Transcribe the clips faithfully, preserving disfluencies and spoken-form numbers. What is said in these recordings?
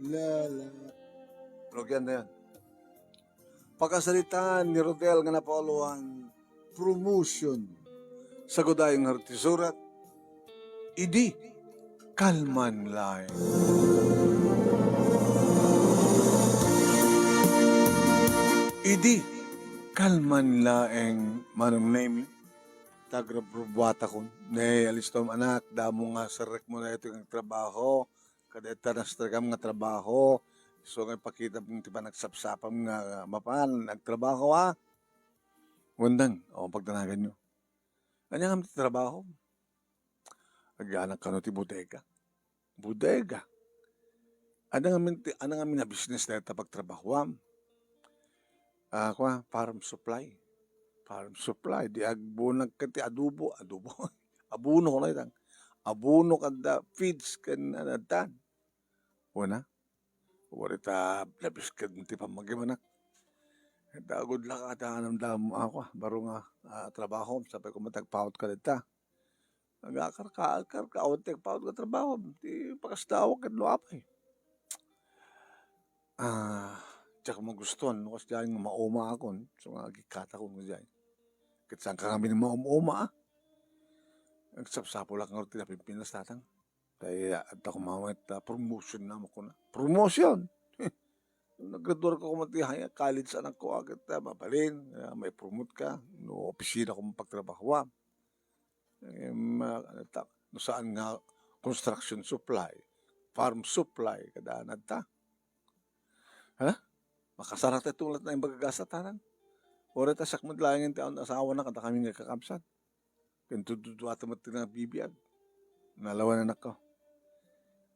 La, la. Rugyan na yan. Pakasaritaan ni Rodel nga napauluan, promotion. Sa gudayng hartisurat, idi kalman laeng. Idi kalman laeng, Manong Nemi. Tagrubrubuatakon. Ne, alistom, anak, damo nga serrekmo daytoy nga trabaho. Kada ita nastrekam nga trabaho. So, nga ipakitam ti panagsapsapam nga mapan, nagtrabaho, ha? Wendeng, o, pagdanaganyo. Ania nga ti trabaho? Agyanakan ti bodega. Bodega. Ania ngamin ti, ania ngamin a business dayta pagtrabahoam? Ah, kua, farm supply. Farm supply. Di agbunag ken ti adobo. Adobo. Abono kuno itang. Abono ken da feeds ken, ano, tan. Wala. Wala ta labis ken ti pammagimanak. Ita, good luck ata, anam dam, ako, ah, baro nga, ah, trabaho. Sapay ko matagpaut ka dita. Nagakarka-, karka, awan ti agpaut nga trabaho. Ti pakasdawak ket no apay. Ah, diak magustuhan no kasdiay nga maumaakon. So nga agikkatakon kasdiay. Ket saan ka ngamin maum-uma, ah? Agsapsapulak nga ti napimpinas tatang. Tay, ah, adda koma met, ah, promotion na makuna. Promotion! Naggraduar ka koma ti high college anak ko, ah, ket, ah, mabalin, ah, mai-promote ka. No opisina koma pagtrabahoam. Em, ah, ano ta, no saan nga construction supply, farm supply, kada nadta. Ha? Makasarak tayo tunglat na imbag a gasa, tarang. Ora ta siak met laeng ti asawa na, kada kami nga kakabsat. Ken tudtuduata met ti nabibiag. Nalawan anak ko.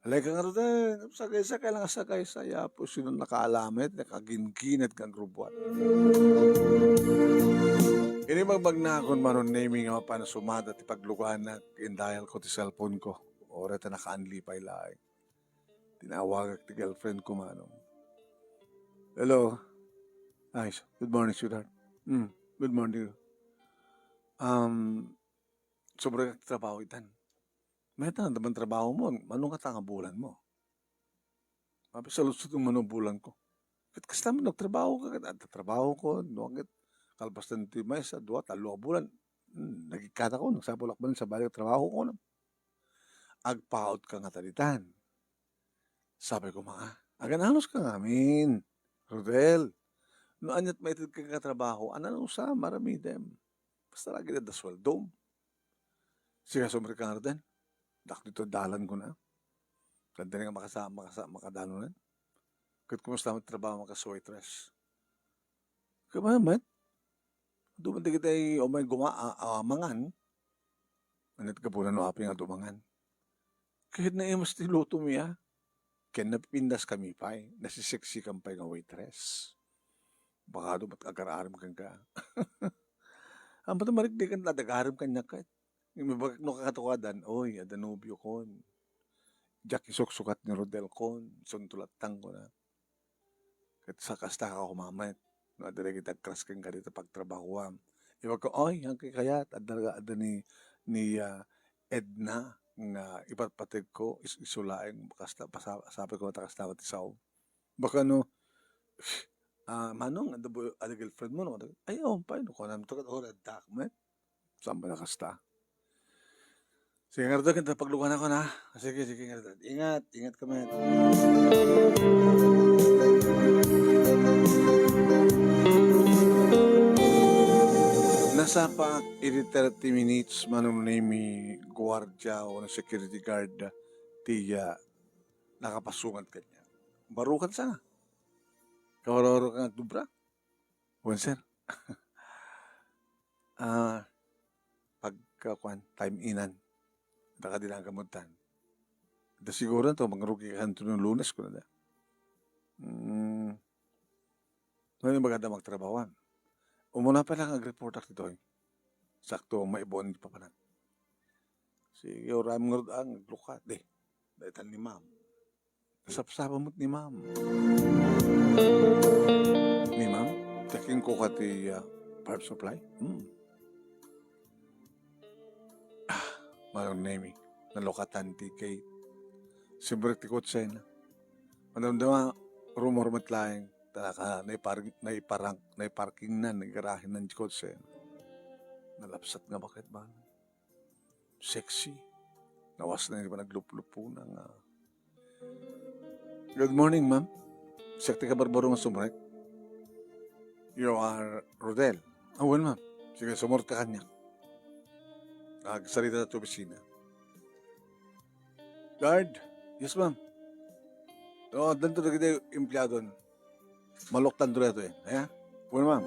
Alay ka nga ruten, sagaysa ka lang, sagaysa, ya, po, sino nakaalamit, nakagingginat kang grubuan. Ini magmagnakon manon naming nga mapan sumada ti pagluganak, indayal ko ti cellphone ko. Ora ta nakaanlipay laeng. Tinawagak ti girlfriend ko, manong. Hello. Ay, good morning, sweetheart. Mm, good morning. Um, sobra ka trabaho itan. Mayat na naman trabaho mo. Mano nga tanga bulan mo? Mapisaludsod ng mano bulan ko. Ket kasta man nagtrabaho ka, ket adda trabaho ko, no, ket kalpasan ti maysa, dua, tallo a bulan. Hmm, nagikkatakon, nagsapulak man sa balik trabaho ko, no? Agpaut ka nga taditan. Sabi ko, "Maa, agan-anos ka ngamin, Rodel. No aniat maited ka nga trabaho, anan usa, maramidem. Basta lagi da suweldom." Sigasum ka nga, Rodel. Dak dito dalan ko na. Tanda nga makasa-, makasa-, makadanunan. Ket kumusta mo trabaho, makas waitress? Kaya man, duman di kita ay umay guma-, a-, a-, mangan. Anit ka po na no apay nga dumangan. Kahit na imas ti luto mi, ah. Ken napipindas kami pay, nasiseksikan pay nga waitress. Baka dumat agar-aram kan ka. Ang pati marikdikan, adagaram kanya ket. Yung mibagak no kakatukadan, "Oy, adda nobio kon. Diak isuksukat ni Rodel kon, suntulatang ko na." Ket sa kasta ka kumamet, no, adda dagiti agkras kenka dita pagtrabahoam. Ibagko, "Oy, yan kay kayat, adda, adda ni, ni, ah, Edna nga ipatpateg ko, is-, isu laeng, kasta, pasa-, sabi ko, ta kasta ti sao." Baka no, ah, "Manong, adda bo-, adda girlfriend mo, no?" "Ay, oo, pay, no, kunam to, ket, oh, adda, met." Saan ba na kasta? Sige, ngarud, kita paglugan ako na. Sige, sige, ngarud. Ingat, ingat kami. Nasapaak iti thirty minutes, manong nemi guardia o security guard ti, ah, nakapasungan kanya. Barukan sana. Kawarwaro ka nga dubra? Wen, sir. Ah, pagka, kuan, time inan. Taka di lang kamutan. Da siguro to, mangrugi ka kanto ng Lunes, kuna da. Hmm. Ngayon, maganda magtrabahoan. Umuna pa lang ang report ak ditoy. Sakto, maibuan di papanak. Sige, oram nga rud ang luka. Di, daitan ni ma'am. Sapsapa met ni ma'am. Ni ma'am, checking ko ka ti, ah, power supply. Hmm. Ah, manong nemi, nalukatan ti Kate. Siyempre ti kotsena. Madamdama, rumor met laeng, ta naka-, naipar-, naiparang-, naiparkingnan, naigarahen nan kotse. Nalapsat nga baket ba? Sexy. Nawas na yung panagluplupuna nga. "Good morning, ma'am. Siak ti kabarbaro nga sumrek. You are Rodel." "Ah, well, ma'am." "Sige, sumurot ka kaniak. Agsarita ta ti opisina." "Guard." "Yes, ma'am." "O, addanto dagiti empleadon. Maluktanto daytoy. Aya? Wen, ma'am."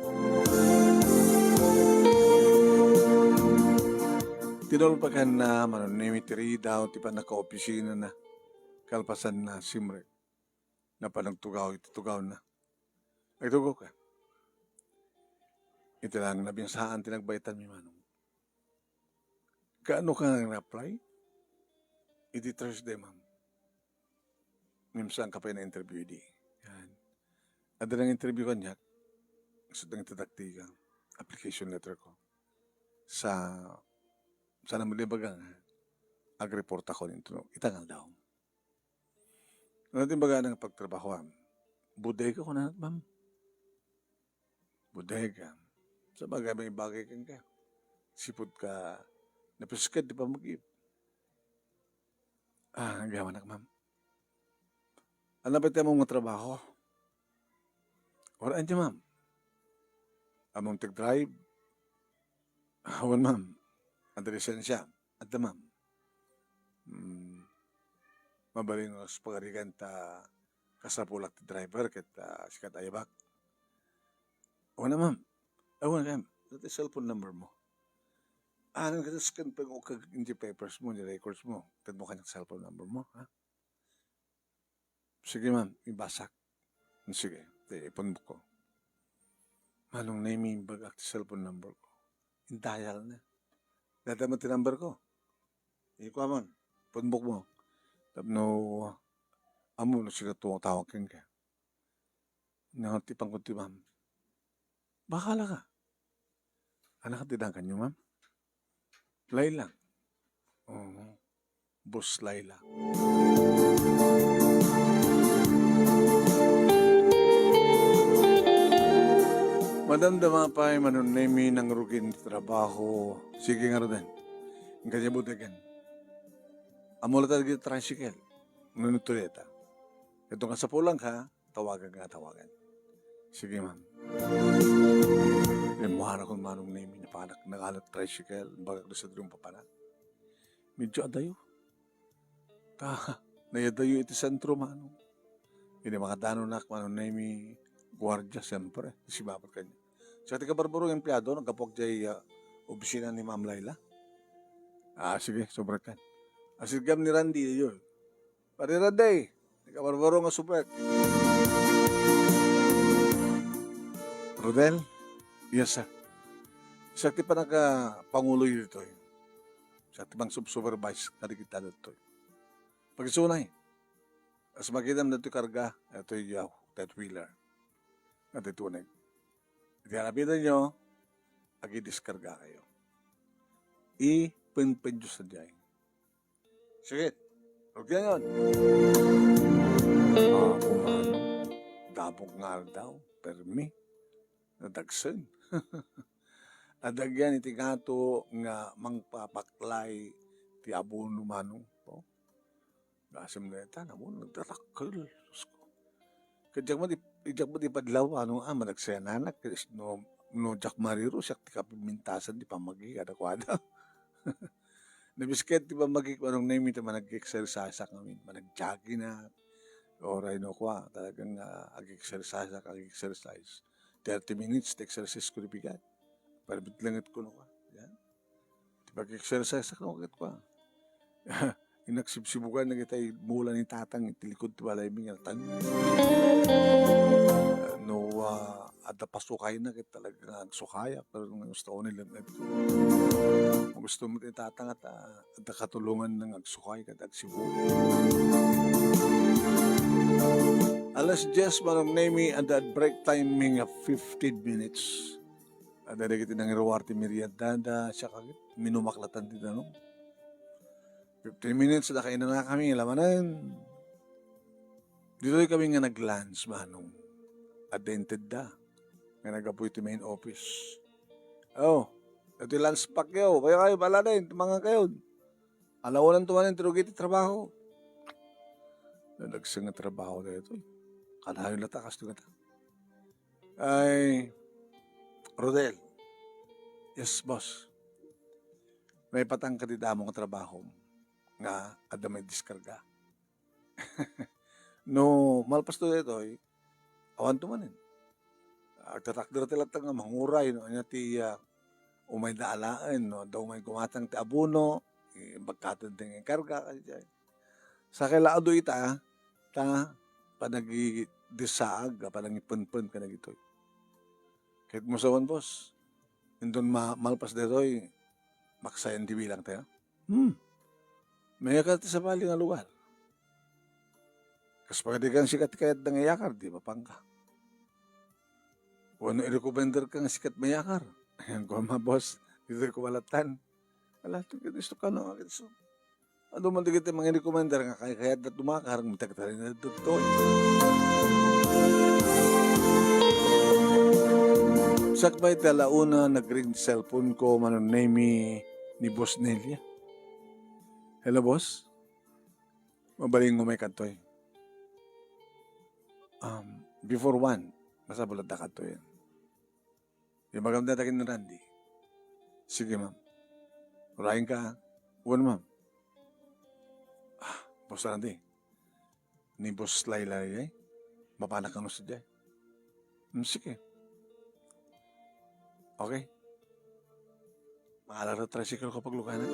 Tinulpakanna, Manong Nemi, ti ridaw ti pannakaopisinana. Kalpasanna, simrek. Napan nagtugaw iti tugawna. "Agtugawka." Iti lang nabinsaan ti nagbaetanmi, Manong. "Kaano ka nga na-apply?" "Iti Thursday, ma'am." "Ngem saanka pay na-interview idi?" Yan. "Adda nang-interview kaniak. Sut nang iti daktika, application letter ko. Sa, sa namalibaga nga, agreportakon ita nga aldaw." "Ano ti imbagana nga pagtrabahoam?" "Bodega," kunana, "ma'am." "Bodega. Sabagay, maibagay kenka. Sipud ka napisked ti pamagip." "Ah, agyamanak, ma'am." "Ano pay ti ammom nga trabaho?" "Wala aya, ma'am." "Ammom ti agdrive?" "Ah, wen, ma'am. Adda lisensia?" "Adda, ma'am." "Hmm. Mabalin nga pagarigan ta kasapulak ti driver ket, ah, sika ti ayabak." "Wen, ma'am." "Wen, ma'am. Iti cellphone number mo." "Ah, ano, ket ken pag-ukag iti papers mo, iti records mo, itedmo kaniak cellphone number mo, ha?" "Sige, ma'am, ibasak." "Sige, ti phone book ko." Manong Nemi, imbagak ti cellphone number ko. Indial na. "Dayta met ti number ko. Ikuamon, phone book mo. Tapno ammom no sika tumatawag kenka." Nangartipan ko ti ma'am. "Bahala ka. Anak ti dangkanyo, ma'am?" "Laila." Oo. Boss Laila. Madamdama pay, Manong Nemi, nangrugin ti trabaho. Sige ngaruden. Inkay botegan. Ammom latta dagiti tricycle. No, no, tuleta. Ito nga sapulangka, tawagan nga tawagan. Sige, ma'am. Rimmuarakon, Manong Nemi, napanak, nangalak tricycle, imbagak da sa drum papanak. Medyo adayo. Ta, nayadayo iti sentro, Manong. Idi makadanonak, Manong Nemi, guardia, siyempre, simabat kaniak. Sa ti kabarbaro nga empleyado, naggapuak jay, ah, opisina ni Ma'am Laila. Ah, sige, sobra ka. Asigam ni Randy, yun. Pare Randy, nagkabarbaro nga subek. Rodel? Yes, sir. Siak ti panaka-pangulo ditoy. Siak ti mangsub-supervise kadagiti ditoy. Pakisunay. Kas makitam ditoy karga, itoy yaw, ten wheeler. Itoy tuneg. Iti hanapitan nyo, agidiskarga kayo. Ipenpenyo sadiay. Sige. Okay na yun. Ah, kumano. Dabok nga aldaw. Permi. Nadagsen. Adagyan iti ngato nga mangpapaklay ti abono, Manong. Oh. Gasem dayta, namo, nagtatakkel. Diyos ko. Ket diak met ip-, diak met ipadlaw, ano, ah, managsayanak, ket no, no diak mariro, siak ti kapimintasan ti pammagi kadakuada. Nabisked ti pammagi, Manong Nemi, ta manag-exercise-ak ngamin, manag-jogging-ak, uray no kua, talagang, ah, ag-exercise-ak, ag-exercise. Thirty minutes ti exercise ko di bigat. Parbit langet ko no kua. Yan. Ti pag-exercise-ak no ket kua. Inagsibsibugan na kita mula ni Tatang iti likod ti balay mi nga tan. No, ah, adda pasukayna ket talaga nga agsukayak, pero nga gusto ko ni langet ko. Gusto mo ti Tatang at, ah, adda katulongan nga agsukay ket agsibu. Alas dies, Manong Nemi, adda break time mi nga fifteen minutes. Adda dagiti nangiruar ti meriendada, siak, minumaklatan ti danum. Fifteen minutes, nakainanakami, lamanen. Ditoy kami nga nag-lunch, Manong. Adda intedda nga naggapu iti main office. Oh, iti lunch pack yo. Kayo, kayo, bala na yun. Tumangan kayo. Alaunan tumanen, tirugi ti trabaho. Nalagsang nga trabaho na ito. Kanayon na takas to kita. Ay, Rodel. Yes, boss. May patang ka di damo nga trabaho nga adda may diskarga. No, malpas to daytoy, awan to manen. Agtatakder ti latta nga manguray, no, ania ti, ah, umay da alaen, no, adda umay gumatang ti abono, eh, bagkaten ti nga karga, kadi jay. Sakay la adu ita, ta panagidessaag, panangipenpen ka na ditoy. Ket musawan, boss, inton ma-, malpas daytoy, maksayan ti bilang tayo. Hmm. Mayakar ti sabali nga lugar. Kas pagadikan sika ti kayatda nga iyakar, di mapangka. Wenno i-recommender ka nga sikat mayakar. Ayan ko, ma boss, dito ko malatan. Ala, ito, ito, ito, kano, ito. Ano man dagiti mangi-recommender nga kay-, kayatda tumakar, magtagtari na dito. Sakbay ti alauna, nag-ring cellphone ko, Manong Nemy, ni Boss Nelia. Hello, boss. Mabalin mo may kadtoy. Um, before one, masapul da kadtoy. Di magamda takin ni Randy. Sige, ma'am. Urayen ka. Wen, ma'am. Ah, Boss Randy. Ni Boss Laylay, eh. Mapanak kano sa diay. Hmm, sige. Okay. Maalar ta tricycle ko pagluganan.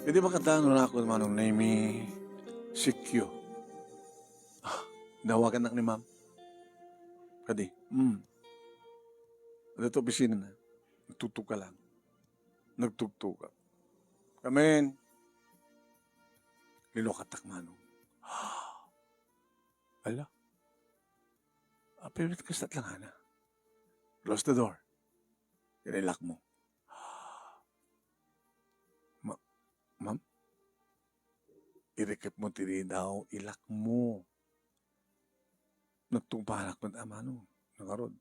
Idi makadaan, wala ako, Manong Nemy, C Q. Ah, dawagan nak ni ma'am. Kadi, hmm. Ano to, opisina na? Nagtugtog ka lang. Nagtugtog ka. Come in. Linukatak, Manong. Ala. Apay, kastat lang, ana. Close the door. Kinilak mo. Ma-, ma'am? Irikep mo ti ridaw, ilak mo. Nagtungpanak met a Manong, nangarod.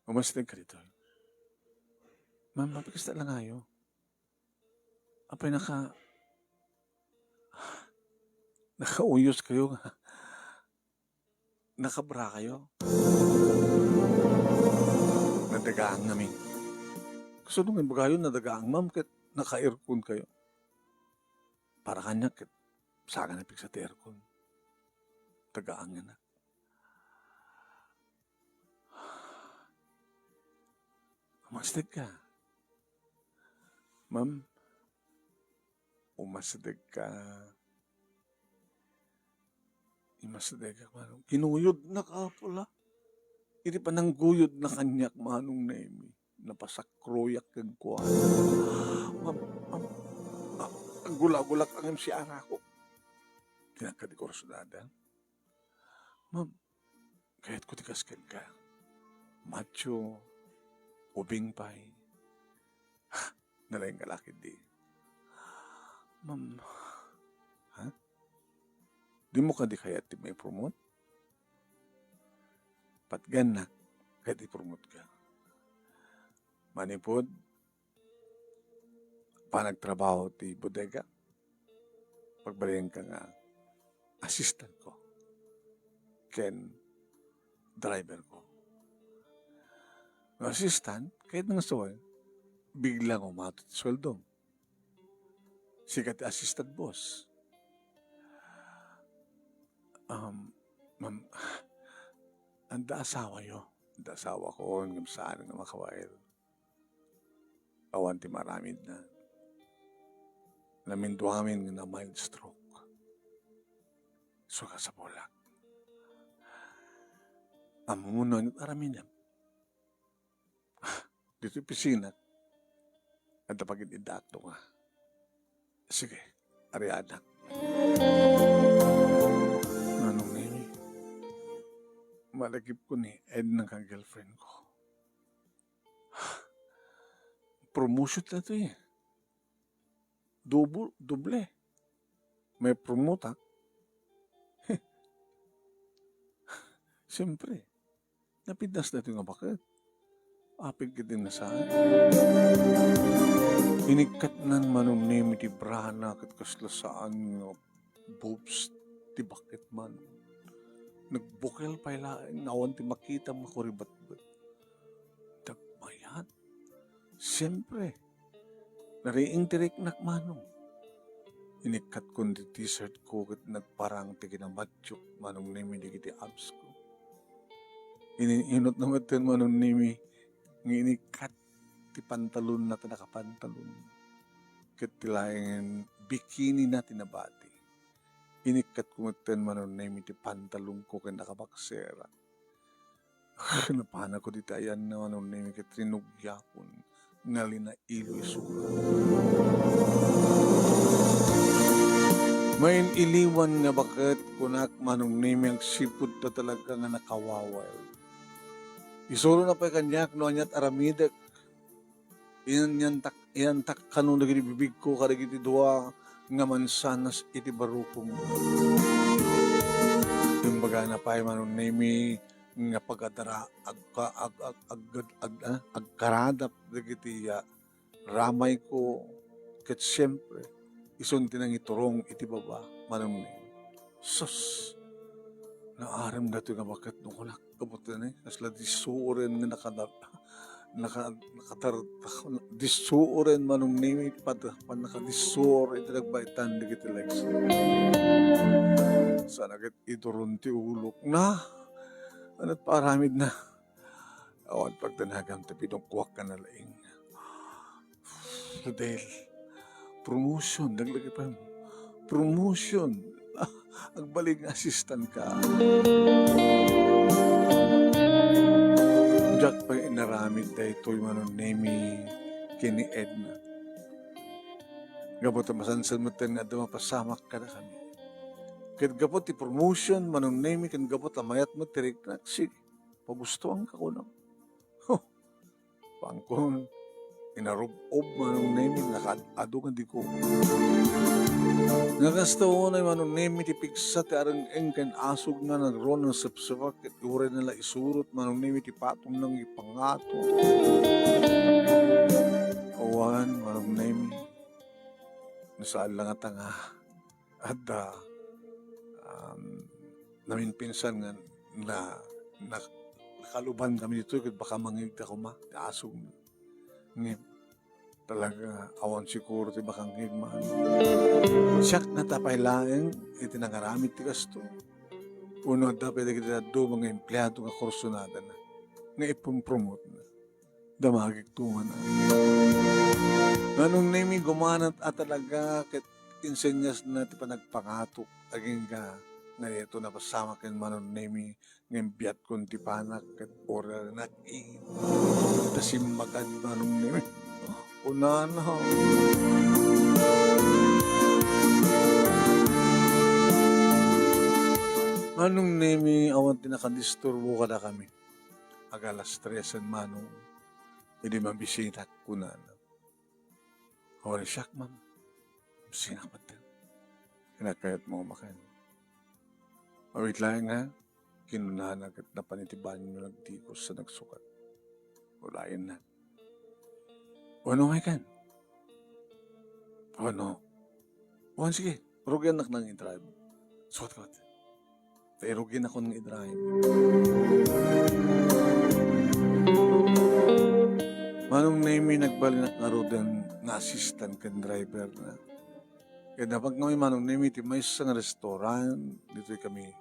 Umasideg ka ditoy. Ma'am, mapikis ta lang kayo. Apay naka-, nakauyos kayo nga. Nakabra kayo. Nadagaang ngamin. Kasano nga ibagayo, nadagaang, ma'am, ket naka-aircon kayo. Para kanya ket saga na piksa ti aircon. Tagaangan na. Umasideg ka. Ma'am, umasideg ka. Umasideg ka, Manong. Kinuyod na ka pala. Iti panangguyod na kaniak, Manong Nemy. Napasakroyak kenkuana. Ma'am, ma'am, ah, aggulagulak ang M C R ako. Kinakadi ko, Rosdada. Ma'am, kayatko ti kas kenka. Macho, ubing pay. Nalaing nga laki di. Ma'am, ha? Di mo kadi kayat ti maipromote? Patgannak, ket ipromote ka. Manipud, panagtrabaho ti bodega, pagbalinka nga assistant ko ken driver ko. No assistant, ket nga suway, bigla nga umato ti sueldom. Sika ti assistant boss. Um, ma'am, anda asawa yo? Anda asawa ko, ngem saan nga makabael. Awan ti maramidna. Naminduamin nga na mild stroke. Suka sa bulak. Ammom no ania ti aramidem. Ditoy opisina, adda pagid-iddaak to nga. Sige, arianak. Manong Nemy, malagipko ni Edna nga girlfriend ko. Promotion na to eh. Dubo-, doble. Maipromoteak. Siyempre, napintas daytoy nga baket. Apid ket di nasaan. Inikkatnan, Manong Nemi, ti brana ket kasla saan nga boobs ti baket, Manong. Nagbukel pay laeng nga awan ti makitam nga kuribatbet. Dagmayat. Siyempre, nariing ti riknak, Manong. Inikkatkon ti t-shirt ko ket nagparang ti kinamatiok, Manong Nemi, dagiti abs ko. Ininunotna metten, Manong Nemi, nga inikkat ti pantalonna ti nakapantalon ket ti laengen bikinina ti nabati. Inikkatko metten, Manong Nemi, ti pantalonko ken nakabaksera. Napanakon dita ayanna, Manong Nemi, ket rinugiakon nga linailo isu. Main-iliwan nga baket, kunak, Manong Nemi, agsipud ta talaga nga nakawaway. Isuron na pay kaniak no aniat aramidek. Iyan-, iyantak, iyantak kano dagiti bibigko kadagiti dua nga mansanas iti barukom. Imbagana pay, Manong Nemi, nga pagadara-, agka-, ag-, ag-, ag-, ag-, ah, agkaradap dagiti, ah, ramayko, ket siempre, isun ti nangiturong iti baba, Manong Nemi. Sus! Naaram daytoy nga baket no kunak, gapu ta ni, kasla disuren nga nakada-, naka-, nakatar-, disuren, Manong Nemi, pad-, pannakadisur iti nagbaetan dagiti legs. Sana ket iduron ti ulok na. Aniat pay aramidna? Awan pagdanagam ta pinugkuak nga nalaing. Rodel, promotion, laglagipem. Promotion. Agbalin nga assistant ka. Diak pay inaramid daytoy, Manong Nemi, ken ni Edna. Gapu ta masansan metten nga adda mapasamak kadakami. Ket gapu ti promotion, Manong Nemi, ken gapu ta mayat met ti riknak, sige, pagustoanka, kunam. Huh. Pangkon, inarub-ob, Manong Nemi, nakaad-adu nga diko. Nga kasta unay, Manong Nemi, ti pigsa ti areng-eng ken asugna, nagruna nasepsepak ket urayna la isurot, Manong Nemi, ti patongna nga ipangato. Awan, Manong Nemi, no saan la ngata nga adda, um, naminpinsan nga na, na, nakaluban kami ditoy ket baka mangngegda koma ti asugna. Ngem talaga awan siguro ti makangngeg, Manong. Siak ngata pay laeng iti nangaramid ti kastoy. Wenno adda pay dagiti dadduma nga empleado nga kursunadana nga ipumpromotna. Damagek tuman. Manong Nemi, gumanat a talaga ket insenyasna ti panagpangatok agingga nga daytoy napasamak ken Manong Nemi nga imbiatkon ti panak ket uray nag-init ta simmagad, Manong Nemi. Kunana, Manong Nemi, awan ti nakadisturbo kadakami. Aga alas tresen, Manong, idi mabisitak, kunana. Awan siak, ma'am. Mabisitak met. Kinakayat mo umakan. Awit laeng nga, kinunana ket napan iti banio nagdikos sa nagsukat. Ulayenna. Wenno, Michael? Wenno. Wen, sige, rugiannak nga i-drive. Sukat ka. Ta irugianakon nga i-drive. Manong Nemi, nagbalinak ngaruden nga assistant ken driver na. Ket napagkami, Manong Nemi, ti maysa nga restaurant, ditoy kami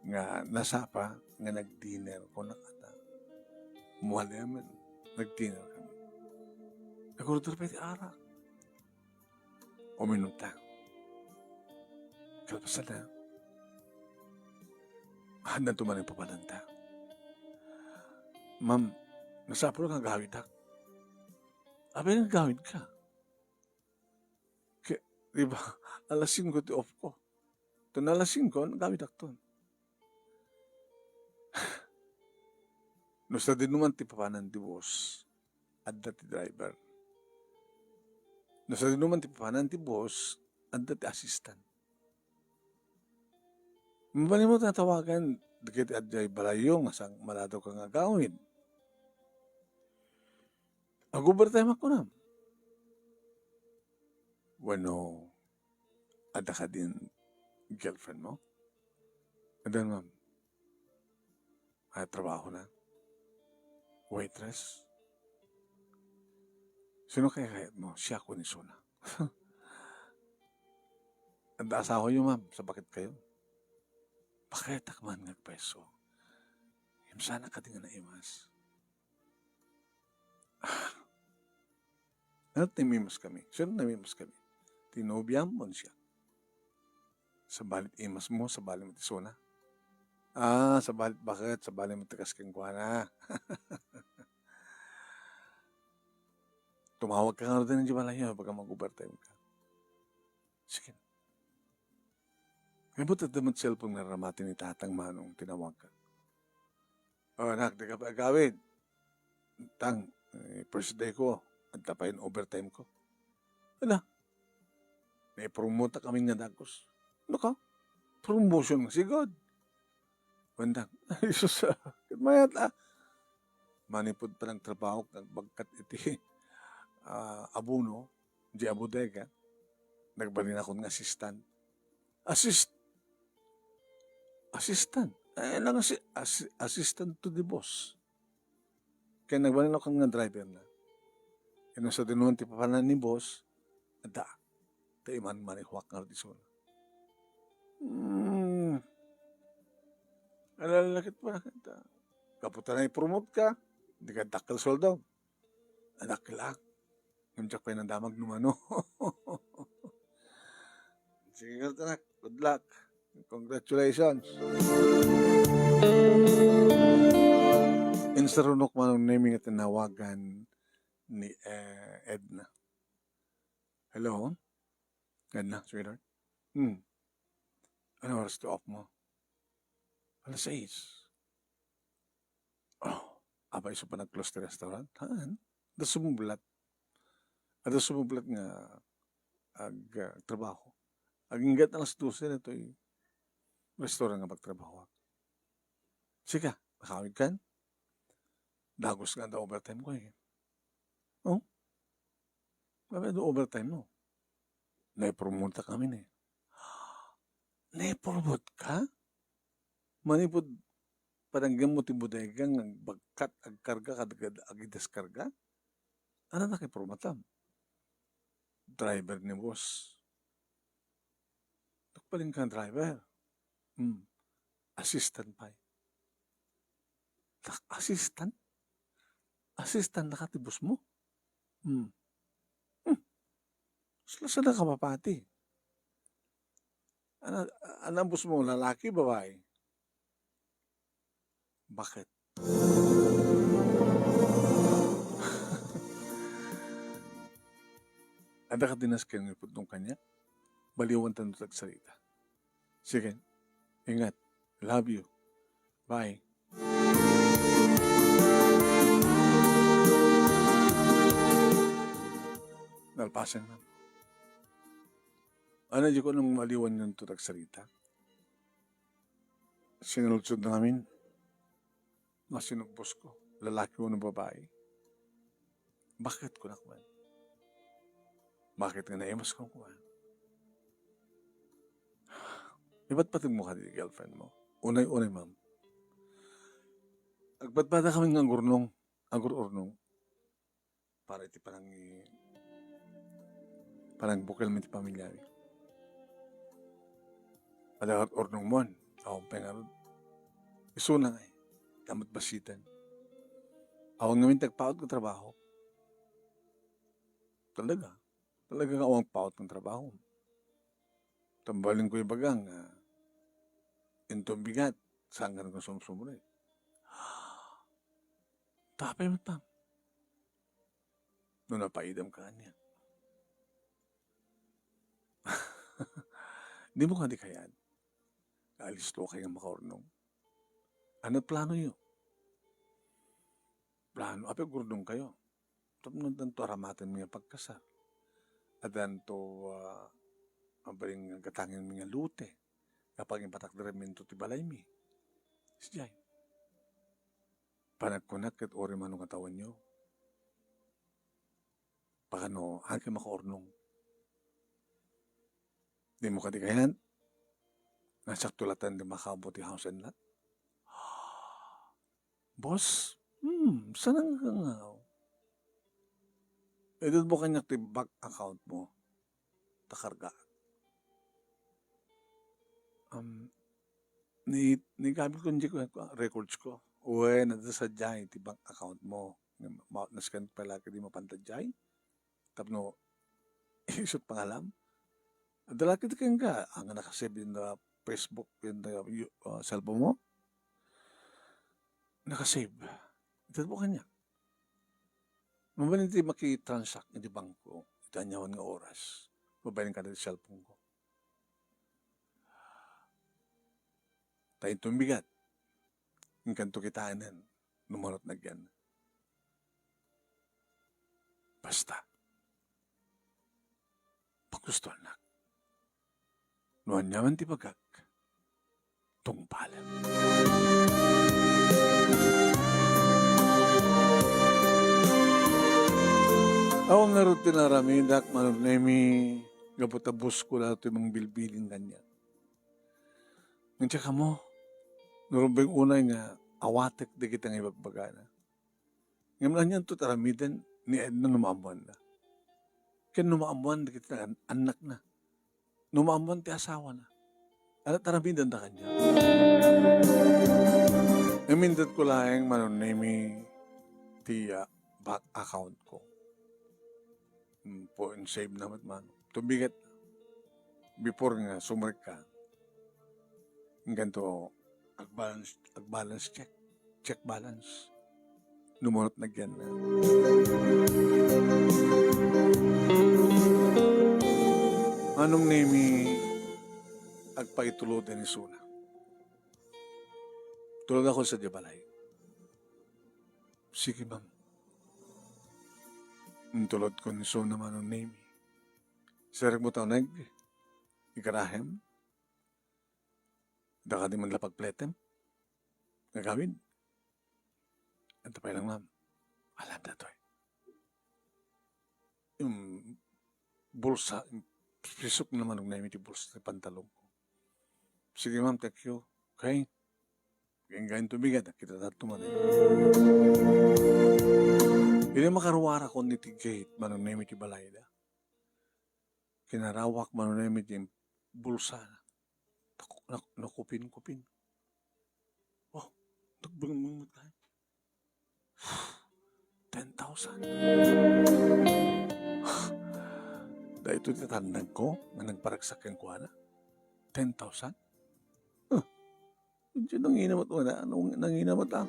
nga nasapa nga nag-dinner, kunak ata. Mualemen, nag-dinner kami. Nag-order pay ti arak. Uminumta. Kalpasanna, haanna tumanen papananta. Ma'am, nasapul nga agawidak. Apay nga agawidka? Ke, di ba, alas singko ti off ko. Ton alas singko, agawidak ton. No sadino man ti papanan ti bus, adda ti driver. No sadino man ti papanan ti boss, adda ti assistant. Mabalinmo nga tawagan dagiti adiay balayyo nga sang maladaw ka nga agawid. Ag-overtime ako na. Wenno, adda kadin girlfriend mo? Adda, ma'am. Ay, trabaho na. Waitress. Sino kaya kayat mo? Siya ko ni Sona. Adda asawa yo, ma'am, sa bakit kayo? Bakit ak man nga agpayso? Imsana ka di nga naimas. Ah. Ano ti naimas kami? Sino naimas kami? Ti nobiam wenno siya? Sabali ti imas mo, sabali mo ti Sona. Ah, sabali ti bakit, sabali mo ti kas kenkuana. Tumawag ka nga rod idiay balay, baga mag-overtime ka. Sige. Ngarud, adda met cellphone nga ramati ni Tatang Manong, tinawag ka. "Oh, anak, di ka pa agawid. Tang, eh, first day ko, adda pay overtime ko." Ala, naipromote kami nga dagus. Naka, promotion nga sigud. Kuan, Tang, ay, sus, ah, ket mayat, ah. Manipud panagtrabaho, nagbagkat iti, ah, abono, di bodega, nagbalin ako nga assistant. Assist-, assistant? Eh, lang assi-, assi-, assistant to the boss. Kaya nagbalin ako nga driver na. Kaya no sadino ti papanan ni boss, adda. Ta iman manihuak nga radisona. Hmm. Ala, lakit pa, ta. Gapu ta naipromote ka, di ka dakkel sueldo. Anak la. Ngem diak pay nadamag no mano. Sige, anak. Good luck. Congratulations. Insarunok man ni Ming nga tinawagan ni, eh, Edna. Hello? Edna, sweetheart? Hmm. Ano oras ti off mo? Alas sais. Oh, apay isu panag-close ti restaurant? Haan. Adda sumublat. Adda sumublat nga ag-, ah, trabaho. Agingga alas dose ditoy restaurant nga pagtrabahoak. Sika, nakawid kan? Dagus nga adda overtime ko, eh. Oh? Apay adda overtime mo? Naipromote kami, eh. Naipromote ka? Manipud panagingganmo ti bodega nga agbagkat, agkarga, kad-, kad-, agdeskarga? Ania ti naipromoteam? Driver ni boss. Nagbalin ka driver. Hmm. Assistant pay. Tak, assistant? Assistant na ka ti boss mo? Hmm. Hmm. Sala-sala ka, papati. Ania, ania boss mo, lalaki, babae? Bakit? Adda ka dinas ken nga ipudno kaniak? Baliwan tanto ti agsarita. Sige. Ingat. Love you. Bye. Nalpasen, ma'am. Ania, di ko nang maliwan yun to tagsarita. Sinaludsod na ngamin. Nga sino boss ko, lalaki wenno babae? Bakit, kunak man? Bakit nga naimas ka, kunak? Ipatpateg mo kadi girlfriend mo. Unay-unay, ma'am. Agpadpada kami nga agurnong, agur-urnong. Para iti panang-, panangbukel mi ti pamilya mi. Adda urnong mo, awan pay ngarud. Isuna nga, eh. Damat basiten. Awan ngamin ti agpaut nga trabaho. Talaga. Talaga nga awan paut nga trabaho. Tambalin ko ibaga nga, ah, inton bigat, saan ka nagsusumsumre? Tapay met, ma'am. No napaidam ka ania. Di mo kadi kayat? Alisto kay nga makaurnong. Ano plano yo? Plano, apay agurnong kayo. Tapno tanto aramaten mi nga pagkasar. Addanto, ah, abaling gatangenmi nga lote. Nga pangipatakderanminto ti balaymi. Sadiay. Panagkunak ket uray mano nga tawenyo. Pakano, haan kay makaurnong. Dimo kadi kayat? Nasakto latta ti makaammo ti house and lot? Boss, hmm, saan nga nga? Itedmo kaniak ti bank account mo. Ta karga. Um, ni, ni gamit ko, hindi ko, records ko. Wen, adda sadiay ti bank account mo. Ma-, nasken pala kadi mapanta diay. Tapno, isut pangalam. Adda la kadi kenka, ang nakasave in the Facebook, in the, uh, cellphone mo. Nakasave. Itedmo kaniak. Mabalin ti makitransact iti bangko iti aniaman nga oras. Mabalin kada ti cellphone ko. Ta inton bigat, inkanto kitaenen no manot nagyan. Basta, pagustoannak. No aniaman ti bagak, tungpalem. Awan ngarud ti naramidak, Manong Nemi, gapu ta busko la ti mangbilbilin kaniak. Ngem siak kamo, no rumbeng unay nga awatek dagiti nga ibagbagana. Ngem anianto ti aramiden ni Edna no maammoanna? Ken no maammoan dagiti an-, annakna? No maammoan ti asawana? Ania ti aramidenda kaniak? Ngem intedko laeng, Manong Nemi, ti, ah, bank account ko. Mm, po, save na met man. Tubigat before nga sumrekka. Inkanto, ag-balance, ag-balance check. Check balance. No manot nagyan na. Manong Nemi, agpaitulod ni Suna. Tulodakon sadiay balay. Sige, ma'am. Intulodko ni Suna, Manong Nemi. Sirekmo ta uneg, igarahem. Adda kadi man la pagpletem? Agawid? Anta pay lang, ma'am. Alam datoy. Yung bulsa, yung pisok na, Manong Nemi, ti bulsa ti pantalon ko. Sige, ma'am, thank you. Okay? Genggain tubigat, kita tato man. Idi makaruarakon iti gate, Manong Nemi, ti balayda. Kinarawak, Manong Nemi, ti bulsa. Nak-, nak-, nakupin-kupin. Oh, nagbengmeng met kay. Ten thousand. Daytoy ti tandangko nga nagparagsak kenkuana. Ten thousand? Huh. Medyo nangina met wala. Nang-, nangina met, ah.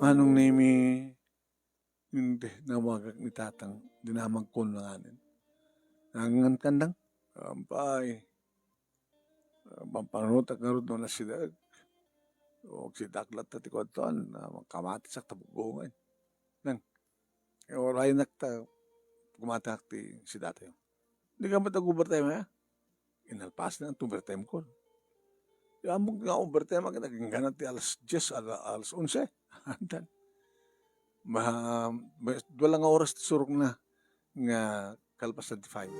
Manong Nemi, Hindi, nawagak ni Tatang, dinamagko na nganin. Nangan kandang? Ampay. Pampanunotak ngarud no nasidaek. O, agsidaak latta ti kuadtoan, a, makamatis ak ta bugungan. Nang, e, uraynak ta, kumatak ti sidatayo. Di ka met ag-overtime, ha? Inalpas na ang overtime ko. Di ammok nga overtime, akin, agingganan ti alas diyes, ala-, alas onse. Antan. Ma-, ma-, dua lang nga oras ti surok na nga kalpasan ti five.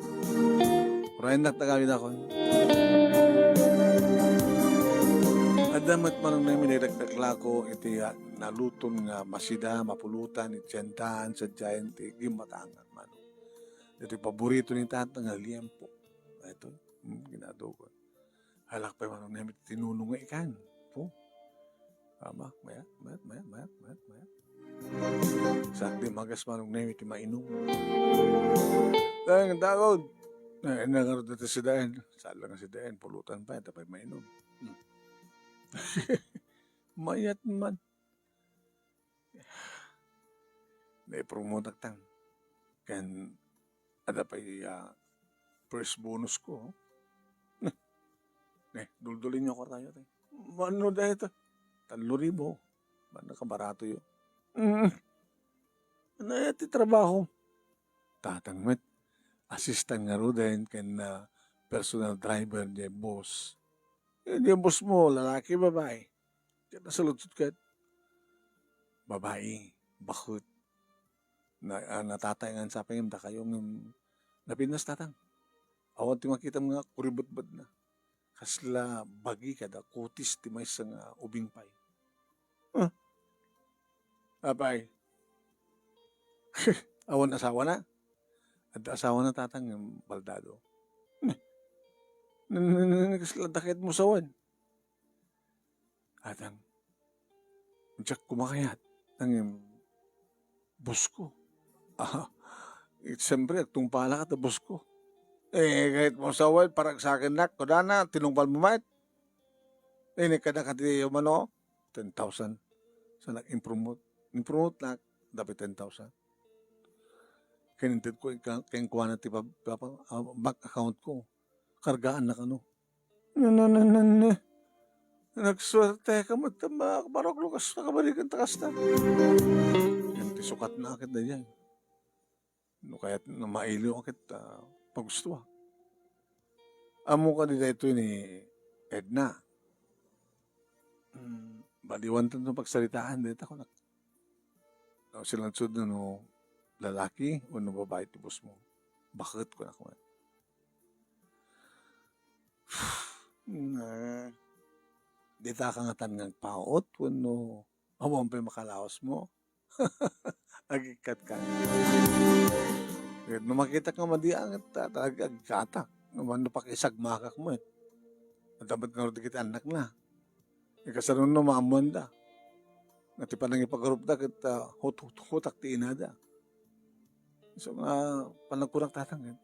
Uraynak ta gawid akon. Adda met Manong Nemi, nagdakdaklako iti, ah, naluton nga masida, mapulutan, iti tiendahan, sadiayen ti gimmatangan, Manong. Daytoy paborito ni Tata nga liempo. Daytoy, hmm, ginadugon. Halak pay Manong Nemi ti tinunong nga ikan. Po. Ama, mayat, mayat, mayat, mayat, mayat, mayat. Sakdi magas Manong Nemi ti mainum. Dayang dagod. Ay, nangarod na ti sidaen. Saan lang sidaen, pulutan pa, ita pay mainum. Hmm. Mayat man. Naipromotak tan. Ken adda pay, ah, first bonus ko. Ne, duldulinyo ko tayo, te. Mano dayta? Tallo ribu. Mano kabarato yo? Mm. Ania ti trabaho? Tatang met, assistant ngaruden ken, ah, personal driver diay bus. Eh, diay bus mo, lalaki, babai? Ket nasaludsod ket, babai, baket. Na, ah, natataengan sa pay ngem dakayo ngem napintas, Tatang. Awan ti makitam nga kuribetbetna. Kasla bagi kada kutis ti maysa nga ubing pay. Huh? Apay. Awan asawana? Adda asawana, Tatang, ngem baldado. Ne. Ne, ne, ne, ne, kasla daketmo sawen. Tatang, diak kumakayat, ngem boss ko. Ah, eh, siyempre, agtungpalak ta boss ko. Eh, kayatmo sawen, paragsakennak, kunana, tinungpalmo met. Inikkannak ti umano, ten thousand. Sa nag-impromote. Impromote nak, dapay ten thousand. Kinintedko, ika-, kenkuana ti pa-, pa-, pa-, ah, bank account ko. Kargaannak, ano. Ne, ne, ne, ne, ne. Nagsuerteka met, ma-, Barok Lucas, nakabalikan ta kasta. Yan ti sukatna ket daydiay. No kayat, no mailiw ket, ah, pagustoak. Ammok kadi daytoy ni Edna. Hmm, baliwan tanto pagsaritaan dayta kunak. No, silangsod no, no lalaki wenno babai ti boss mo. Baket kunak met. Na, dita ka ngatan nga agpaut wenno awan pay makalawas mo? Agikkatka. Ket no makitak nga madi, ah, ta-, talaga agikkatak. Ngem no pakisagmakak met. Adda met ngarud dagiti annakna. Ikasanon no maammoanda. Nga ti panangipagarupda ket, ah, hut-, hut-, hutak ti inada. So, nga panagkunak, Tatang, ket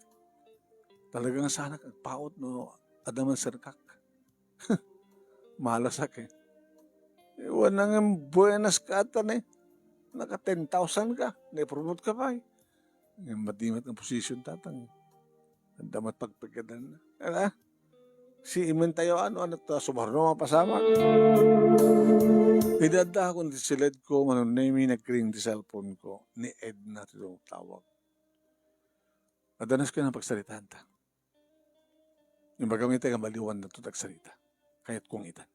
talaga nga saanak agpaut no adda man serkak. Malasak, eh. Wen, ngem buenas ka ata, ne. Naka ten thousand ka, naipromote ka pay. Ngem madi met nga position, Tatang. Adda met pagpiggadan. Ala? Si imen tayo, ano, ano to, sumarno, mapasamak. Idi adda akon ti siled ko, Manong Nemy, nagring ti cellphone ko. Ni Edna ti tumawag. Adda nas ka na pagsaritaan ta. Imbagam iti nga baliwan na to tagsarita. Kayat kong itan.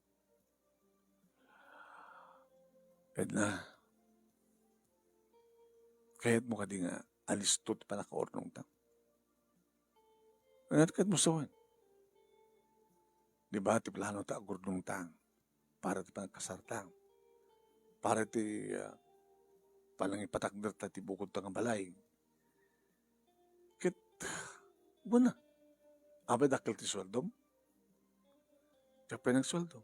Edna, kayat mo kadi nga alisto ti panakaurnongta? Ano ti kayat mo sawen? Di ba ti plano ta agurnongta para ti panagkasarta? Para ti, ah, panangipatakder ta ti bukod ta nga balay? Ket, buana, apay dakkel ti sueldom? Diak pay nagsueldo.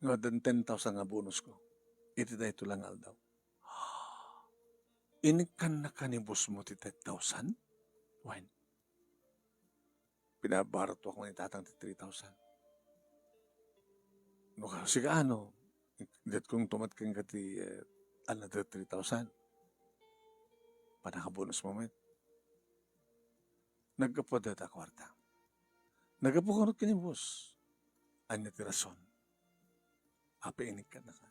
Nga addan ten thousand nga bonus ko iti daytoy la nga aldaw. Inikkannaka ni boss mo ti ten thousand? Wen. Pinabaratuak man ni Tatang ti three thousand. No, sika, ano, diak kong tumat kenka ti, eh, another three thousand. Panakabonus mo met. Naggapu dayta a kuarta. Naggapu kano ken ni boss. Ania ti rason? Apay inikkannaka?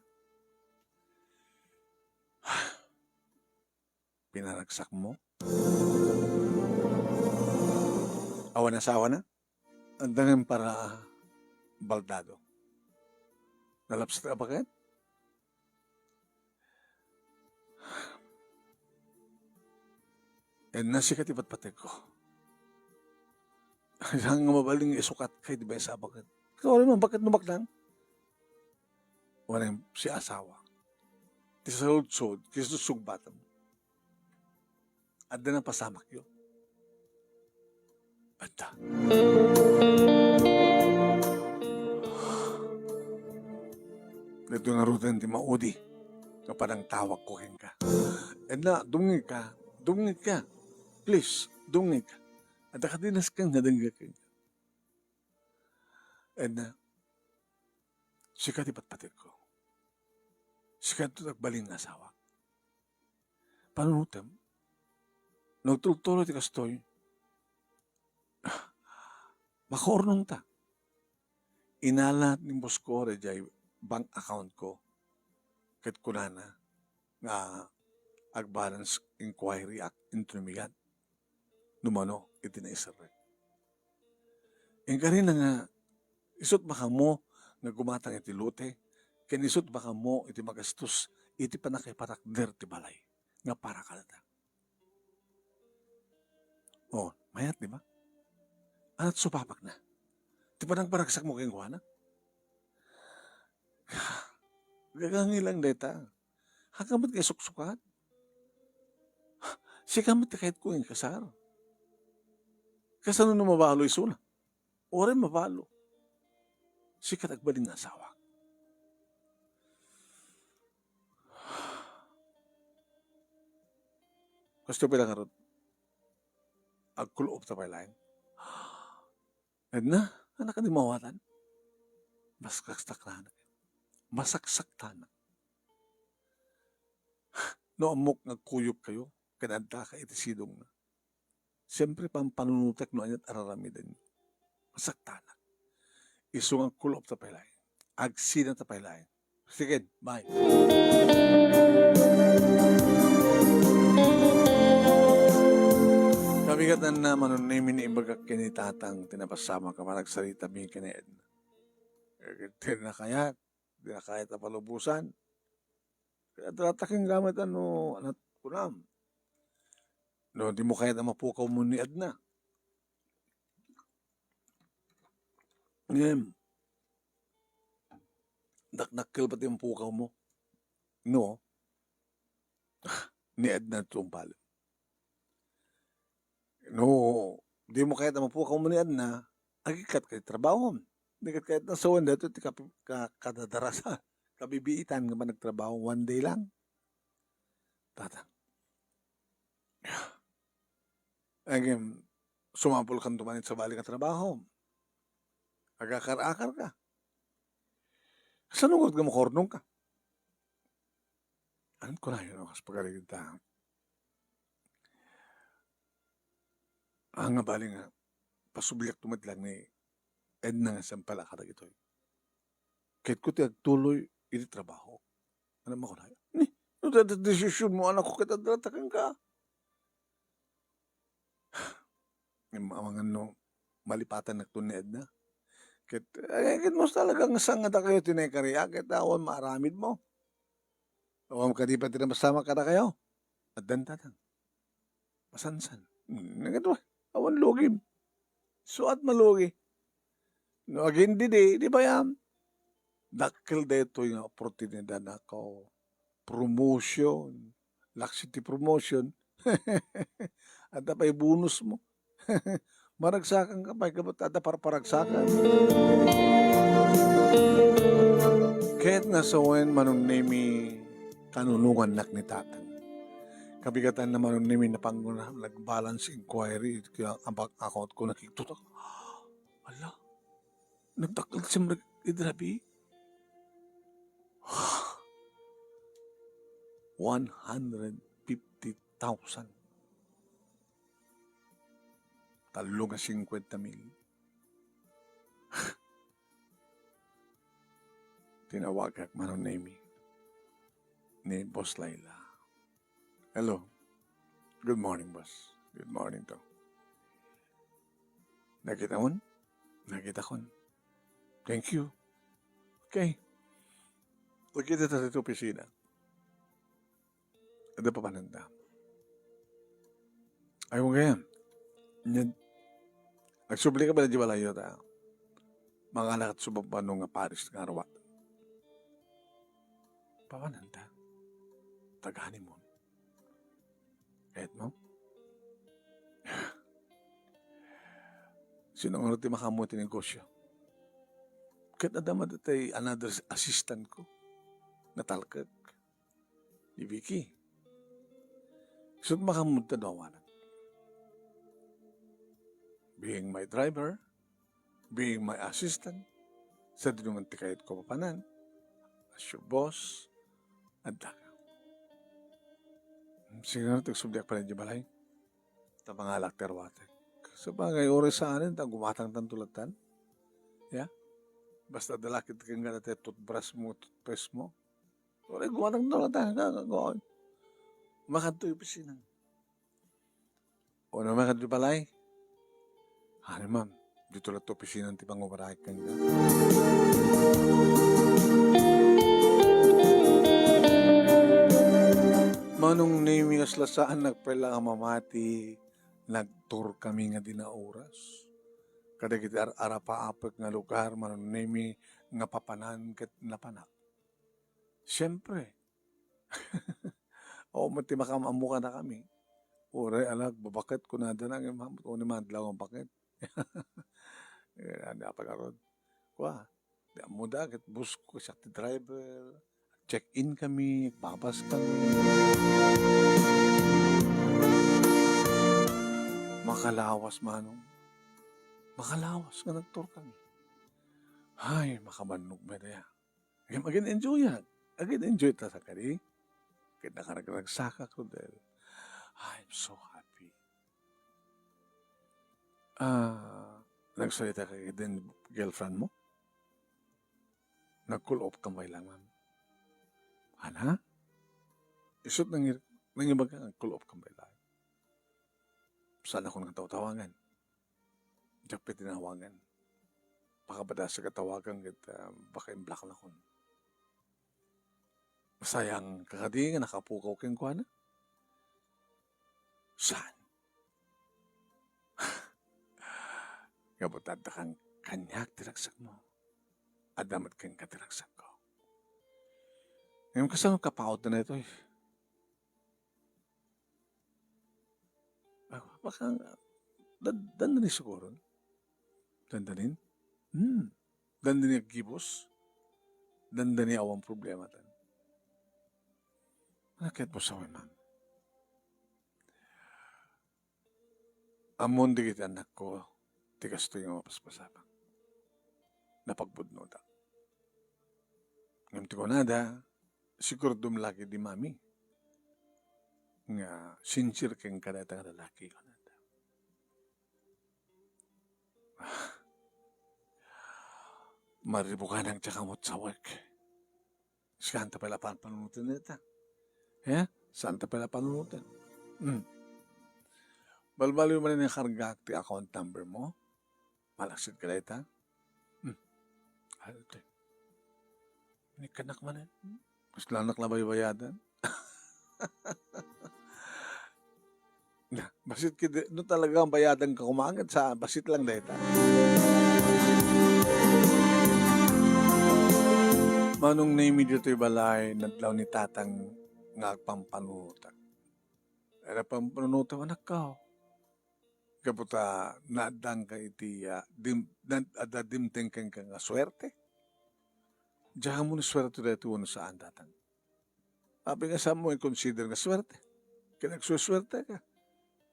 Pinaragsak mo? Awan asawa na? Adda ngem para baldado. Nalapsat a baket? Edna, sika ti patpategko. Saan nga mabalin nga isukat kay di ba sa baket? Sorry man, baket no baknang? Wala si asawa. Ti saludsod, ti susugbatam. Adda napasamakyo. Adda. Dito nga ruten ti maudi nga panangtawag ko kenka. Edna, dumngeg ka. Dumngeg ka. Please, dumngeg ka. Adda kadi nasken nga dengngeg kenka. Edna, sika ti patpategko. Sika ti agbalin nga asawa. Panunotem, no agtultuloy ti kastoy, makaurnongta. Inala ni boss ko daydiay bank account ko. Ket kunana nga Ag-balance inquiry ak inton umigat. No mano iti naiserrek. Inkarina nga, isut' makammo nga gumatang iti lote, ken isut' makammo iti magastos iti pannakaipatakder ti balay nga para kadata. Oh, mayat, di ba? Ania ti supapakna? Ti panangparagsakmo kenkuana? Gagangi lang dayta. Haanka met nga isuksukat? Sika met ti kayatko nga inkasar. Kasano no mabalo isuna? Uray mabalo. Sika ti agbalin nga asawak. Kastoy pay la ngarud. Agkul-op ta pay laeng. Edna, ania kadi mawatan? Masaksaktanak. Masaksaktanak. No ammok nga agkuyogkayo, ken addaka iti sidongna. Siempre, pampanunotek no aniat araramidenyo. Masaktanak. Isu nga agkul-op ta pay laeng. Agsina ta pay laeng. Sige, bye. Kabigatan na, Manong Nemi, ni imbagak ken ni Tatang, ti napasamak a panagsaritami ken ni Edna. Eh, di na kayat, di na kayat a palubosan. Kaya talatak ken gamit ano, anak, kunam. No, di mo kayat a mapukawmo ni Edna. Ngem, dakdakkel pati ang pukawmo. No? Ni Edna ti tungpalem. No, di mo kayat a mapukawmo ni Edna, agikkat ka ti trabahom. Di ket kayat na sawen daytoy ti kap-, ka-, kadadarasa, kabibiitan nga panagtrabaho, one day lang. Tatang. Ngem, sumapulkanto man iti sabali nga trabaho. Agakar-akarka. Kasano ngarud nga makurnongka? Aniat kunayo, no, kas pagarigan ta. Ah, nga bali nga, pasubliakto met lang ni Edna nga saan pala kadagitoy. Kayatko ti agtuloy iti trabaho. Ania makunayo? Ni, no, dayta desisionmo, anakko, ket adda ta kenka. Ngem amangan no malipatannakto ni Edna. Ket, eh, ket mas talaga nga sangadakayo ti naikari, ket awan maaramidmo. Awan kadi pay ti napasamak kadakayo. Addan, Tatang. Masansan. Hmm, nagadu, awan lugim. Suat malugi. No, agin didi, di bayam. Dakkel daytoy nga oportunidad, nako. Promotion. Laksi ti promotion. Adda pay bonus mo. Maragsakan ka pay, kabat adda parparagsakan. Ket nasawen, Manong Nemi, kanunongannak ni Tatang. Kabigatan na, Manong Nemi, napanguna, nag-balance inquiry, kaya abak account ko, nakikita. Ala, nagdakkel ti simrek idi rabii. One hundred fifty thousand. Tallo nga singkuenta mil. Tinawagak, Manong Nemi, ni Boss Laila. Hello. Good morning, boss. Good morning to. Nakitamon? Nakitakon. Thank you. Okay. Pagkita ta dito opisina. Adda papananta. Ay, mo kaya. Nyan. Agsubli ka pay la di balayo ta. Manganak ti sumagmamano nga paris nga arwat. Papananta. Taga-honeymoon. Kayatmo? Sino nga ti makaammo ti negosyo? Ket adda met daytay another assistant ko. Natalkek. Ni Vicky. Isut' makaammo ta no awanan. Being my driver, being my assistant, sadino man ti kayatko a papanan, as your boss, adda ka. Siguro, agsubliak pay la di balay. Ta mangalak ti arwatek. Sabagay, uray saanen, ta gumatang tanto latan. Ya? Basta adda la ket kenka daytay toothbrush mo, toothpaste mo. Uray gumatang tanto latan, ka, ka, ka. Makadto opisina. O no, makadto balay? Ano, ma'am, dito lang to opisina ti pangubaraek kenka. Manong Nemi, kasla saan nagpela a mamati, nagtour kami nga dina oras. Kadagiti ar-arapaapek nga lugar, Manong Nemi, nga papanan ket napanak. Siempre. O, met ti makaam-ammo kadakami. Uray, ala, agbabaket, kunada na, ngem, uray madlaw nga baket. Eh, ania pa ngarud? Kua, di ammoda, ket boss ko, siak ti driver. Check-in kami, babas kami. Makalawas, Manong. Makalawas nga nagtour kami. Ay, makabannog met aya. Ngem agin-enjoyak. Agin-enjoy ta sa kadi. Ket nakaragragsakak, Rodel. I'm so happy. Ah, nagsalita ka ken girlfriend mo? Nag-cool off ka met laeng, ma'am. Ana? Isut' nangir-, nangibaga nga nag-cool off ka met laeng. Saanakon nga tawtawangan. Diak pay tinawangan. Pakabadasak a tawagan ket, ah, baka imblock nakon. Masayang ka kadi nga nakapukaw kenkuana? Saan? Ngem adda kan-, kaniak ti ragsakmo. Adda met kenka ti ragsakko. Ngem kasano kapaut daytoy? Ah, baka, dan-, dandani siguro. Dandanin? Hmm. Dandani aggibus. Dandani awan problema tan. Ano ket mo sawen, ma'am? Ammon dagiti annakko ti kastoy nga mapaspasabak. Napagbudnoda. Ngem ti kunada, siguradom lagi di mami nga sincere kenka dayta nga lalaki, kunada. Maribukanak ti kamut sawek. Saan ta pay la panpanunoten dayta? He? Saan ta pay la panunoten? Hmm. Balbaliw manen nga kargaak ti account number mo? Malaksid ka dayta? Hmm. Ano ti? Inikkanak manen. Kasla nak la baybayadan. Na, bassit ket, no talaga nga bayadanka koma ket sa, bassit lang dayta. Manong Nemi, ditoy balay, nadlaw ni Tatang nga agpampanunotak. Agpampanunotak, anakko. Gapu ta naaddanka iti, ah, dim-, nad-, adda dimteng kenka nga suerte. Diak ammo no suerte daytoy wenno saan, Tatang. Apay nga saanmo i-consider nga suerte? Ket agsusuerte ka.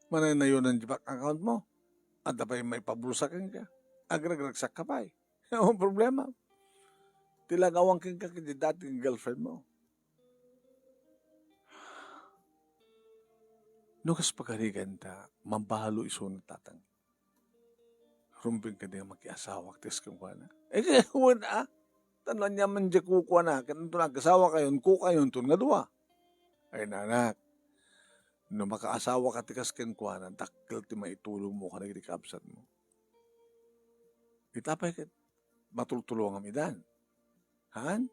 Manaynayonan ti bank account mo. Adda pay maipabulsa kenka. Agragragsak ka pay. Awan problema. Ti langawan kenka ket ti dati nga girlfriend mo. No kas pagarigan ta, mabalo isuna, Tatang. Rumbeng kadi nga makiasawak ti kas kenkuana. Eh, wen, ah. Ta no aniaman diay kukuana, ket no nag-asawa kayon, kukayonton nga dua. Ay, nanak, no makaasawa ka ti kas kenkuana, dakkel ti maitulongmo kadagiti kabsatmo. Ita pay ket matultulongam idan. Han?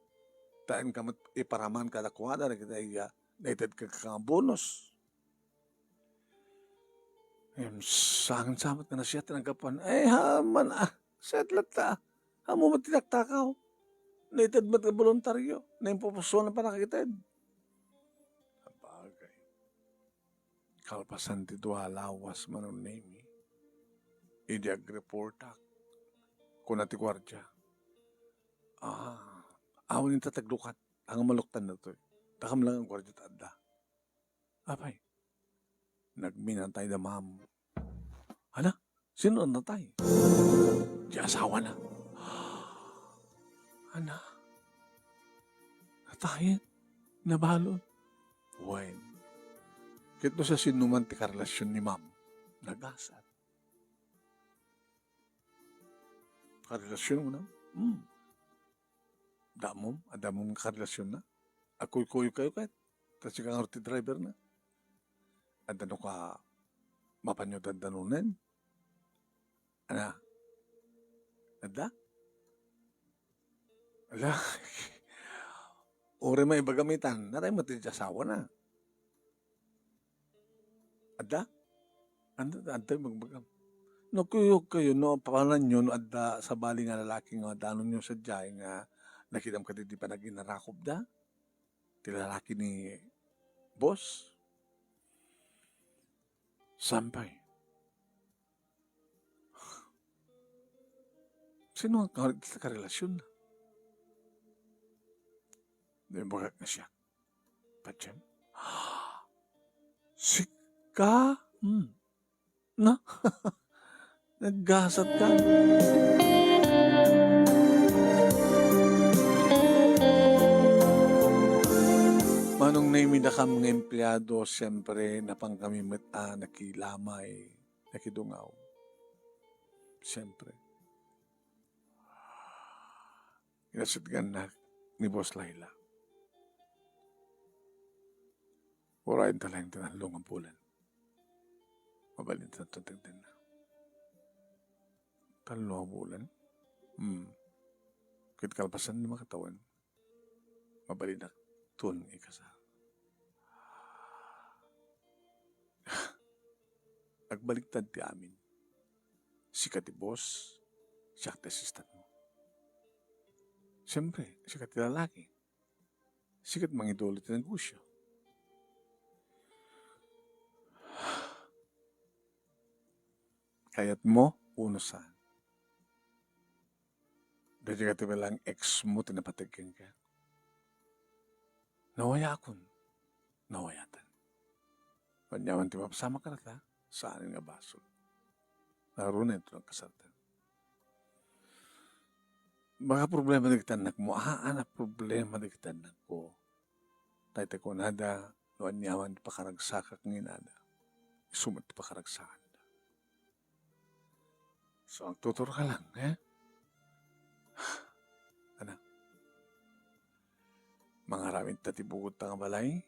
Ta inka met iparaman kadakuada dagiti, ah, naitedka nga bonus. Ngem saan sa met nga nasayaat ti naggapuan. Ay, haan man, ah, sayaat latta, ah. Ammom met ti taktakaw. Naited met nga boluntario. Naimpupusuan a pannakakited. Sabagay. Kalpasan ti dua a lawas, Manong Nemi, idi agreportak, kuna ti guardia, "Ah, awan inta ti aglukat, ania maluktan daytoy. Dakam laeng a guardia ti adda." Apay, nagminatay da, ma'am. Hala, sino natay? Ti asawana. Ana, natayen, nabalon. Wen, ket no siasinoman ti karelasion ni ma'am, nagasat. Karelasion mo na? Hmm. Ammom, adda ammom nga karelasionna? Agkuykuyogkayo ket? Ta sika ngarud ti driverna? Adda no ka mapanyo dandanonen? Ana? Adda? Ala, uray maibagam itan, natay met ti asawana. Adda? Adda, adda ibagbagam. No, kuyog kayo, no, papananyo, no, adda sabali nga lalaki nga danonyo sadiay nga nakidam kadi di panaginarakopda? Ti lalaki ni boss? Sampay. Sino nga ka-, karelasyonna? Naimbagak nga siak. Patiem? Sika? Hmm. Na? Naggasat ka? Manong Nemi, dakam nga empleado, siyempre, napan kami met a nakilamay, nakidungaw. Siyempre. Kinasutgannak ni Boss Laila. Urayen ta laeng ti tallo nga bulan. Mabalin ta tagtenna. Tallo nga bulan? Hmm. Ket kalpasan ni makatawen, mabalinak ton ikasar. Agbaliktad ti amin. Sika ti boss, siak ti assistant mo. Siyempre, sika ti lalaki. Sika ti mangidul iti negosyo. Kayat mo, wenno saan? Daytoy ket ti bilang ex mo ti napateg kenka. Nawayakon, nawayatan. Ania man ti mapasamak kenka, saan nga basol. Naruna ito nagkasarta. Baka problema dagiti annak mo. Haan a problema dagiti annak ko. Tay ta kunada, no aniaman ti pakaragsakak nga inada, isu met ti pakaragsakanda. So, agtuturka lang, eh? Anak, mangaramid ta ti bukod ta nga balay.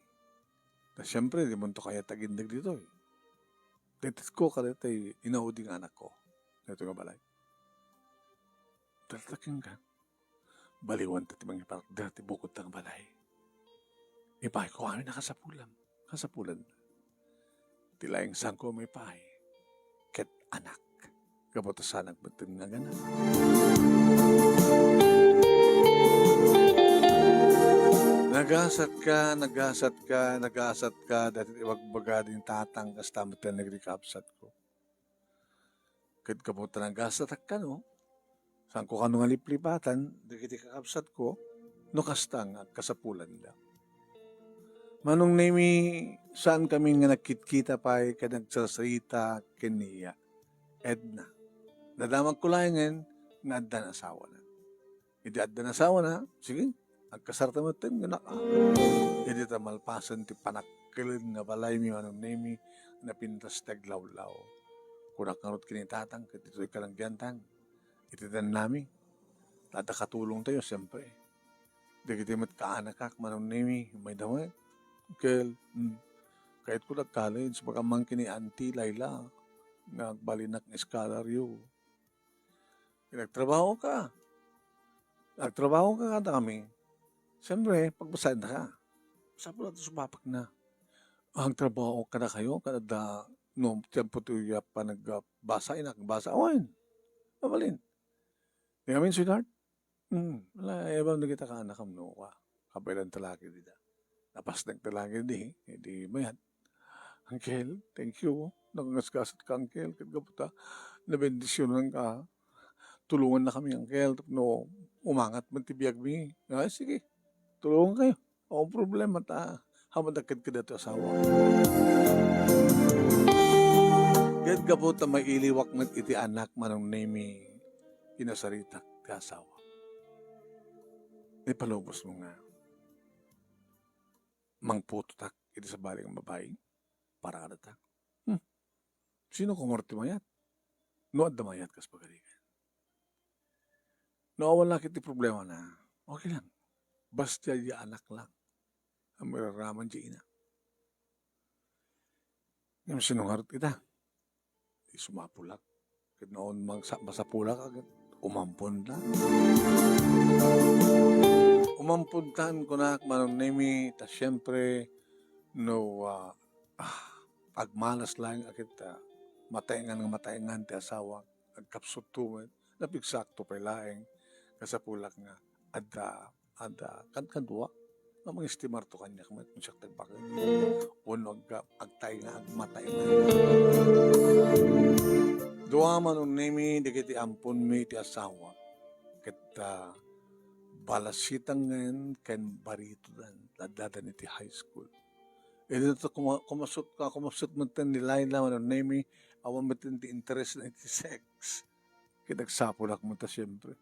Ta siyempre, di man to kayat agindeg ditoy. Ditoy ko, kaditoy inaudi nga anak ko. Ditoy nga balay. Taltakin ka. Baliwan ta ti mangiparder ti bukod ta nga balay. Ipaay ko amin a kasapulam. Kasapulan. Ti laeng sangko maipaay ket anak. Gapu ta saanak metten nga agana. Nagasat ka, nagasat ka, nagasat ka, dayta ti ibagbaga ni tatang kasta metten nagdi kabsatko. Ket gapu ta nagasatak kano, saanko kano nga liplipatan dagiti kakabsatko no kasta nga agkasapulanda. Manong Nemi, saan kami nga nagkitkita pay ken nagsarsarita ken ni Edna. Nadamagko laengen nga addan asawana. Idi addan asawana, sige, agkasarta metten, kunak. Idi ta malpasen ti panakkilen nga balaymi, Manong Nemi, napintas ti aglawlaw. Kunak ngarud ken ni tatang, ket ditoy ka lang diantang. Iti dannami, ta adda katulongtayo, siyempre. Dagiti met kaanakak, Manong Nemi, mayda met. Kel, hmm, kayatko dagkalen, subaga man ken ni Auntie Laila, nga agbalinak nga scholaryo. Nagtrabaho ka. Nagtrabaho ka kadakami. Siyempre, pagbasaenda ka. Sapul a ta sumapak na. Agtrabaho kadakayo, kada no tiempo ti uya pa nagbasa, inagbasa. Awan. Mabalin. Di kami, sweetheart? Hmm, wala, ebang dagita kaanakam no, wa. Kabaelan ta lagi dida. Napasnek ta lagi di, eh, di mayat. Uncle, thank you. Nakangasgasat ka, Uncle, ket gapu ta nabendisionan ka. Tulongan na kami, Uncle, tapno umangat man ti biagmi. Ah, sige. Tulongan kayo. Awan problema ta. Hamadaked kadagiti asawa. Ket gapu ta mailiwak met iti anak, Manong Nemi, kinasaritak ti asawa. Ipalubos mo nga mangputotak iti sabali nga babai para kadata. Hmm. Sino koma ti mayat? No adda mayat kas pagarigan. No awan la ket ti problema na, okay lang. Basta ya anak lang. Ang mararaman di ina. Ngem sino ngarud ita? Di sumapulak. Ket no mangsa-, masapulak, ket umamponta. Umampontan kunak, Manong Nemi, ta siempre, no, ah, ah, agmalas laeng a ket, ah, mataengan nga mataengan ti asawak, agkapsutto met, napigsakto pay laeng, kasapulak nga adda, adda, kad-, kadua, nga mangestimarto kaniak met, no siak ti agbaket. Wenno agka-, agtaengan nga agmataengan. Dua, Manong Nemi, dagiti amponmi ti asawa, ket, ah, balasitengen ken baritodan, addadan iti high school. Idi ta kuma-, kumasut-, ka-, kumasut metten ni Laila, Manong Nemi, awan metten ti interes na iti sex. Ket agsapulak met ta, siempre.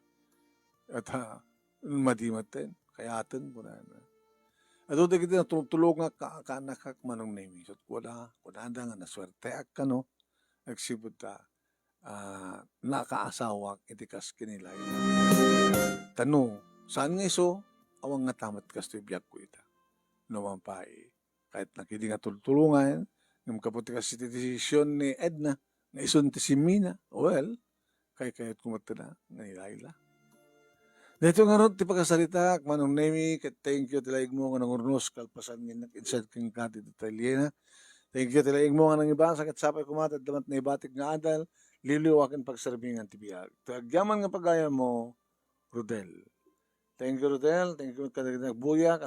At, ah, madi metten, kayaten, kunana. Adu dagiti natultulongak, ka-, kaanakak, Manong Nemi. Ket kuna-, kunada nga nasuerteak kano, agsipud ta, ah, nakaasawak iti kas ken ni Laila. Ta no, saan nga isu, awan ngata met kastoy biagko ita. No man pay, kayatnak idi nga tultulongan, ngem gapu ti kas iti desisyon ni Edna, nga isun ti simmina, well, kaykayatko met nga ni Laila. Daytoy ngarud ti pakasaritaak, Manong Nemi, ket thank you ti laigmo nga nangurnos kalpasan nga innak-, inside kenka ti detalyena. Thank you ti laigmo nga nangibasa ket sapay koma ti adda met naibatik nga adal, liwliwa ken pagserbi nga ti biag. Ti agyaman nga pagayammo, Rodel. Thank you, Rodel. Thank you kadagiti nagbuya, kas